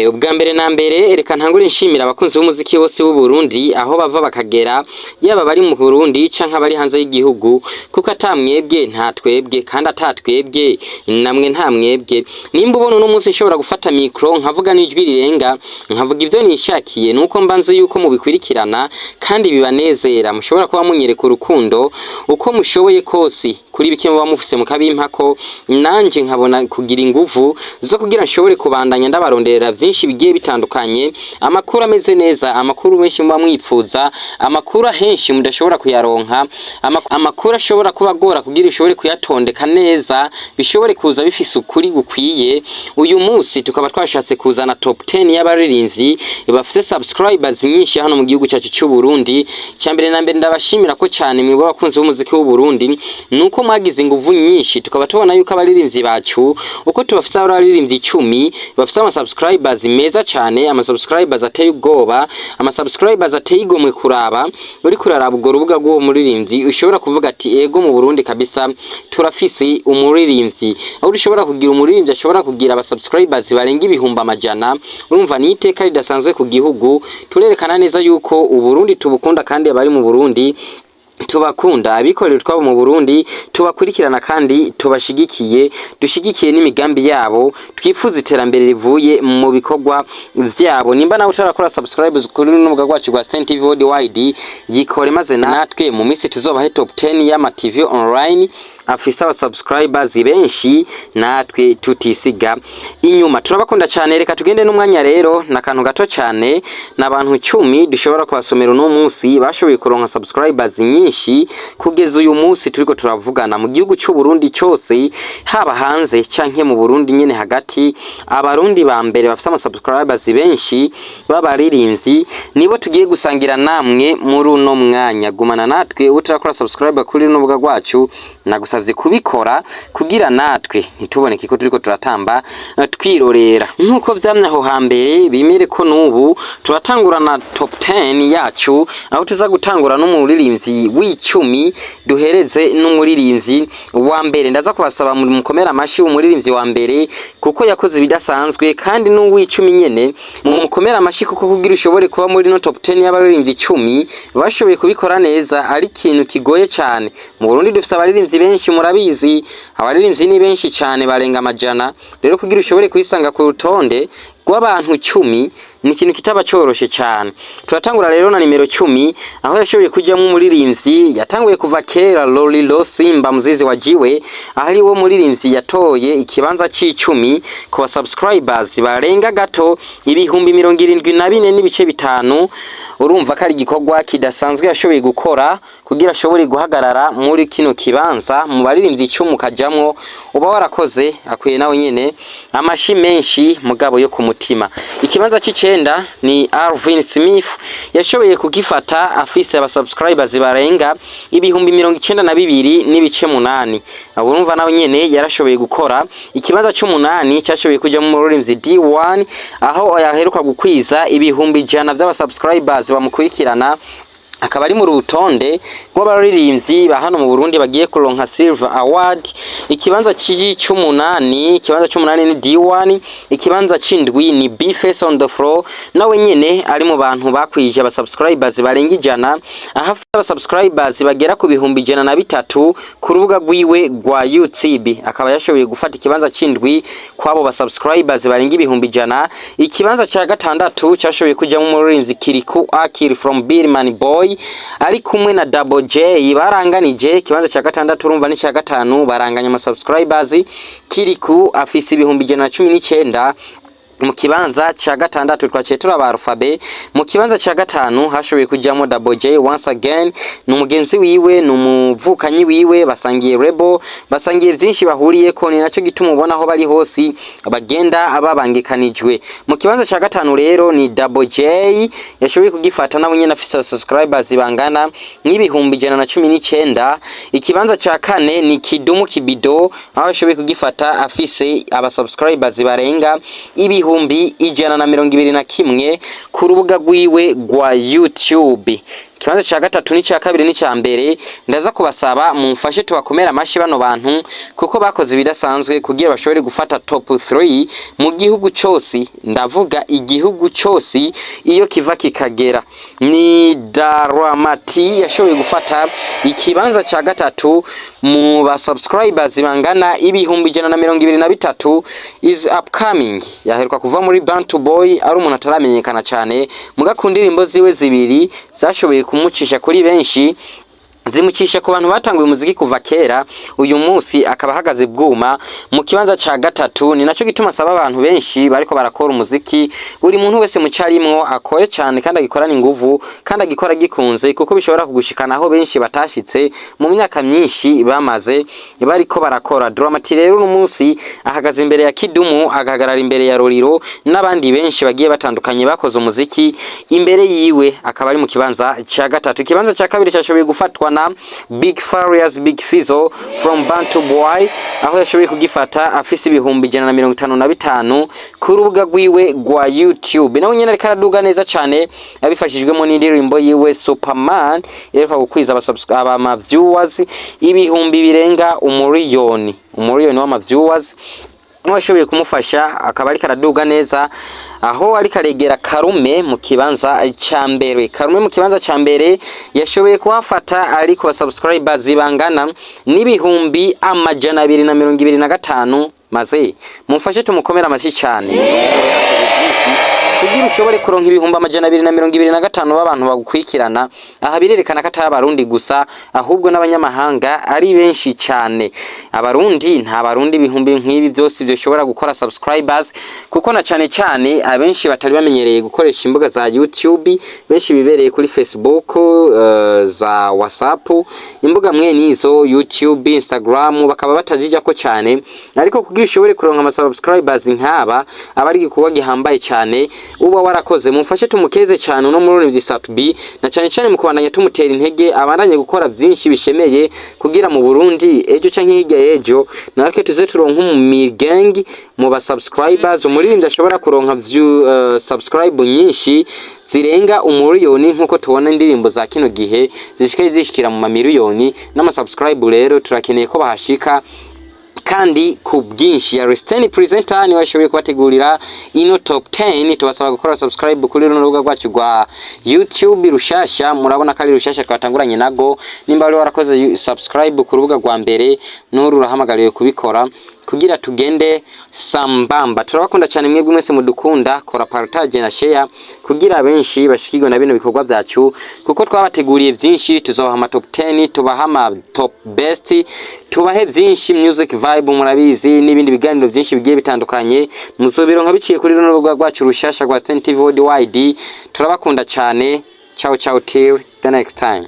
Ubwa mbere na mbere, reka ntangure nshimira abakunzi b'umuziki bose w'u Burundi aho bava bakagera, yaba bari mu Burundi canke abari hanze y'igihugu, kuko ata mwebwe nta twebwe, kandi ata twebwe namwe nta mwebwe. Nimba ubona uno munsi nshobora gufata micro nkavuga n'ijwi rirenga, nkavuga ivyo nishakiye, nuko mba nzi yuko mubikurikirana kandi bibanezera. Mushobora kuba munyereka urukundo uko mushoboye kose kuri bike muba mufise, mukabimpako, nanje nkabona kugira inguvu zo kugira nshobore kubandanya ndabaronderera vyinshi bigiye bitandukanye, amakuru ameze neza, amakuru menshi muba mwipfuza, amakuru ahenshi mudashobora kuyaronka, amakuru ashobora kuba agora kugira ushobore kuyatondeka neza, bishobore kuza bifise ukuri gukwiye. Uyu munsi tukaba twashatse kuzana top 10 y'abaririmbyi bafise subscribers nyinshi hano mu gihugu cyacu cy'u Burundi. Icyambere na mbere, ndabashimira ko cyane mwebwe abakunzi b'umuziki w'u Burundi, nuko mwagize inguvu nyinshi, tukaba tubona yuko abaririmbyi bacu uko tubafise, abaririmbyi 10 bafise ama subscribers meza cyane, ama subscribers ateye ubwoba, ama subscribers ateye igomwe kuraba. Uri kuraraba urwo rubuga rw'uwo muririmbyi, ushobora kuvuga ati: "Ego, mu Burundi kabisa turafise umuririmbyi." Aho ushobora kugira umuririmbyi ashobora kugira aba subscribers barenga 100,000, urumva ni iteka ridasanzwe ku gihugu. Turerekana neza yuko Uburundi tubukunda, kandi abari mu Burundi tubakunda, abikorera utwabo mu Burundi tubakurikirana kandi tubashigikiye, dushigikiye n'imigambi yabo, twifuza iterambere rivuye mu bikorwa vyabo. Nimba nawe utarakora subscribe kuri runo rubuga rwacu rwa Stein TV Worldwide, yikore, maze natwe mu minsi tuzobahe top 10 y'ama TV online afise aba subscribers benshi, natwe tutisiga inyuma. Turabakunda cyane. Reka tugende n'umwanya rero n'akantu gato cyane, n'abantu 10 dushobora kubasomera uno munsi bashoboye kuronka subscribers nyinshi kugeza uyu munsi turiko turavugana mu gihugu cy'u Burundi cyose, haba hanze canke mu Burundi nyene hagati. Abarundi ba mbere bafise ama subscribers benshi b'abaririmbyi nibo tugiye gusangira namwe muri uno mwanya. Gumana natwe. Utarakora subscribe kuri runo rubuga rwacu, nagusavye kubikora kugira natwe ntituboneke ko turiko turatamba twirorera nk'uko vyamye aho hambere. Bimere ko n'ubu turatangura na top 10 yacu, aho tuza gutangura n'umuririmbyi w'icumi, duhereze n'umuririmbyi wa mbere. Ndaza kubasaba mukomere amashi umuririmbyi wa mbere kuko yakoze ibidasanzwe, kandi n'uw'icumi nyene mukomere amashi, kuko kugira ushobore kuba muri no top 10 y'abaririmbyi 10 bashoboye kubikora neza ari ikintu kigoye cyane. Mu Burundi dufise abaririmbyi benshi, murabizi, abaririmbyi ni benshi cyane, barenga amajana. Rero kugira ushobore kwisanga ku rutonde rw'abantu 10 ni ikintu kitaba coroshe cyane. Turatangura rero na nimero 10, aho yashoboye kujyamo umuririmbyi yatanguye kuva kera, Lolilo Simba Muzizi wa Jiwe, aho ari wo muririmbyi yatoye ikibanza c'icumi ku ba subscribers barenga gato 74.5 million. Urumva ko ari igikorwa kidasanzwe yashoboye gukora kugira ashobore guhagarara muri kino kibanza mu baririmbyi 10, ukajamwo uba warakoze. Akwiye nawe nyene amashi menshi mugabo yo ku mutima. Ikibanza c'icenda ni Alvin Smith, yashoboye kugifata afise aba subscribers barenga 92.8 million. Abo urumva nawe nyene yarashoboye gukora. Ikibanza c'umunani cyashoboye kujamo umuririmbyi D1, aho yaheruka gukwiza 100,000 vy'aba subscribers bamukurikirana, akaba ari mu rutonde rw'abaririmbyi ba hano mu Burundi bagiye kuronka Silver Award. Ikibanza c'umunani, ikibanza c'umunani ni D1. Ikibanza c'indwi ni B Face on the Floor, nawe nyene ari mu bantu bakwije aba subscribers barenga 100, aho afite aba subscribers bagera ku 103,000 ku rubuga rwiwe rwa YouTube, akaba yashoboye gufata ikibanza c'indwi kw'abo ba subscribers barenga 100,000. Ikibanza ca gatandatu cashoboye kujamwo umuririmbyi Kirikou Akili from Billman Boy, ari kumwe na Double J, baranganije ikibanza ca gatandatu. Urumva ni ca gatanu, baranganya ama subscribers. Kirikou afise 119,000 mu kibanza ca gatandatu. Twaciye turaba alphabet. Mu kibanza ca gatanu hashoboye kujamo Double J once again, ni umugenzi wiwe, ni umuvukanyi wiwe, basangiye label, basangiye vyinshi bahuriyeko, ni naco gituma ubona aho bari hose bagenda babangikanijwe. Mu kibanza ca gatanu rero ni Double J yashoboye kugifata, nawe nyene afise subscribers bangana n'119,000. Ikibanza ca kane ni Kidumu Kibido, aho yashoboye kugifata afise aba subscribers barenga 121,000 ku rubuga rwiwe rwa YouTube. Ikibanza ca gatatu n'icya kabiri n'icya mbere, ndaza kubasaba mumfashe tubakomere amashi bano bantu, kuko bakoze ibidasanzwe kugira bashobore gufata top 3 mu gihugu cose. Ndavuga igihugu cose iyo kiva kikagera. Ni Daramati yashoboye gufata ikibanza ca gatatu mu ba subscribers bangana 123,000. Is upcoming, yaheruka kuva muri Bantu Boy ari umuntu ataramenyekana cyane, muga ku ndirimbo ziwe zibiri zashoboye kumucisha kuri benshi, zimucisha ku bantu batanguye umuziki kuva kera. Uyu munsi akaba ahagaze bwuma mu kibanza ca gatatu. Ni naco gituma asaba abantu benshi bariko barakora umuziki, buri muntu wese mu carimwo akore cane kandi agikorana inguvu kandi agikora gikunze, kuko bishobora kugushikana aho benshi batashitse mu myaka myinshi bamaze bariko barakora. Dramati rero uno munsi ahagaze imbere ya Kidumu, agahagarara imbere ya Roriro n'abandi benshi bagiye batandukanye bakoze umuziki imbere yiwe, akaba ari mu kibanza ca gatatu. Ikibanza ca kabiri cashoboye gufatwa na Big Farious, Big Fizzo from Bantu Boy, aho yashoboye kugifata afise 155,000 ku rubuga rwiwe rwa YouTube. Nawe nyene ariko araduga neza cane abifashijwemo n'indirimbo yiwe Superman, iheruka gukwiza aba viewers ibihumbi birenga umuriyoni, umuriyoni w'ama viewers. Washoboye kumufasha akaba ariko araduga neza, aho ariko aregera Karume mu kibanza ca mbere. Karume mu kibanza ca mbere yashoboye kuhafata ariko ba subscribers bangana n'225,000. Maze mumfashe tumukomere amashyi cyane. Kugira ushobore kuronka 225,000 b'abantu bagukurikirana, aha birerekana ko atari Abarundi gusa, ahubwo n'abanyamahanga ari benshi cyane. Abarundi, nta Barundi ibihumbi nk'ibi byose byoshobora gukora subscribers, kuko na cane cane abenshi batari bamenyereye gukoresha imbuga za YouTube. Benshi bibereye kuri Facebook, za WhatsApp, imbuga mwe nizo YouTube, Instagram bakaba batazijako cyane. Ariko kugira ushobore kuronka ama subscribers nk'aba, aba ari igikorwa gihambaye cyane uba warakoze. Mumfashe tumukeze cyane uno muririmbyi Sat-B, na cyane cyane mu kubandanya tumutera intege abandanye gukora byinshi bishemeye, kugira mu Burundi ejo canke hirya y'ejo natwe tuze turonka umu gang mu ba subscribers, umuririmbyi ashobora kuronka view, subscribe nyinshi zirenga umuriyoni, nkuko tubona indirimbo za kino gihe zishikaye zishikira mu mamiliyoni n'ama subscribe. Rero turakeneye ko bahashika kandi ku bwinshi. Ya Resteni presenter niwe yashoboye kubategurira ino top 10. Tubasaba gukora subscribe kuri runo rubuga rwacu rwa YouTube rushasha. Murabona ko ari rushasha twatanguranye nago. Nimba wari warakoze subscribe ku rubuga rwa mbere, n'uru urahamagariwe kubikora kugira tugende sambamba. Turabakunda cyane mwebwe mwese mudukunda. Kora partage na share kugira benshi bashikirwe na bino bikorwa byacu, kuko twabateguriye byinshi. Tuzobaha ama top 10, tubaha ama top best, tubahe byinshi, music vibe murabizi, n'ibindi biganiro byinshi bigiye bitandukanye muzobironka biciye kuri runo rubuga rwacu rushasha rwa Sten TV Worldwide. Turabakunda cyane. Ciao ciao, till the next time.